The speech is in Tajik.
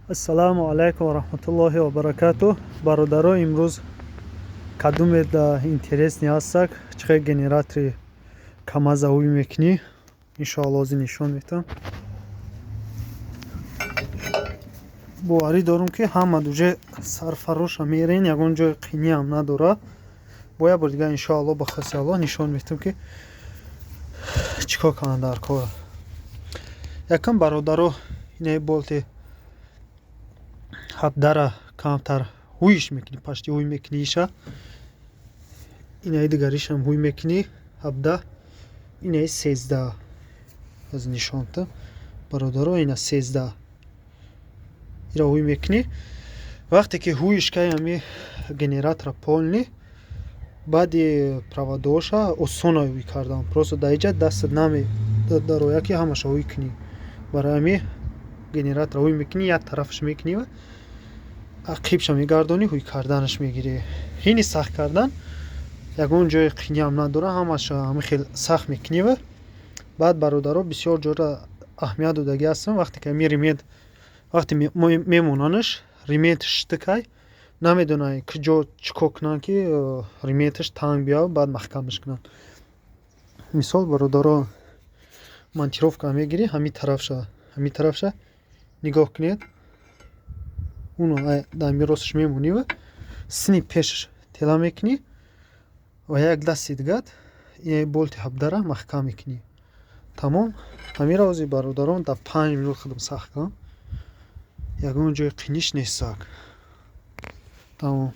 Ассалому алайкум ва раҳматуллоҳи ва баракатуҳ. Бародаро, имрӯз кадуме да интересный ҳастак, чӣ хел генератори КамАЗа ҳуй мекунӣ, иншоалло ҳозир нишон медиҳам. Боварӣ дорум, ки ҳама уже сарфароша мерен, ягон ҷои қиниам надора. Бо як бор дигар, иншоалло, ба хоси Аллоҳ нишон медиҳам, ки чӣ кор кунанд дар кор. Якум, бародаро, инаи болти 17-ра камтар ҳуйш мекунӣ, пашти ҳуй мекунӣ иша. Инаи дигаришам ҳуй мекунӣ, 17, инаи 13. Аз нишонта, бародаро, ина 13. Ира ҳуй мекунӣ. Вақте ки ҳуйш кай, ҳами генератора полный, баъди проводоша осона ҳуй кардан. Просто дар иҷа дастат намедарояд, ки ҳамаша ҳуй кунӣ. Барои ҳами генератора ҳуй мекунӣ, як тарафаш мекунӣ ва ақибша мегардонӣ, ҳуй карданаш мегирӣ. Ҳини сахт кардан ягон ҷои қиниам надора, ҳамаша ҳами хел сахт мекунӣ. Ва баъд, бародаро, бисёр ҷора аҳамият додагӣ ҳастам, вақте ки ҳами ремень, вақте мемонанаш, ремень штыкай, намедонай куҷо чӣ кор кунанд, ки ремень аш танг биёяд, баъд маҳкамаш кунанд. Мисол, бародаро, монтировка мегирӣ, ҳами тарафша нигоҳ кунед, уно дар ҳами росташ мемонӣ ва сини пешаш тела мекунӣ ва як дасти дигат инаи болти 17-ра маҳкам мекунӣ. Тамом. Ҳамира ҳозир, бародарон, дар 5 минут худам сахт кардам. Ягон ҷои қиниш нестак. Тамом.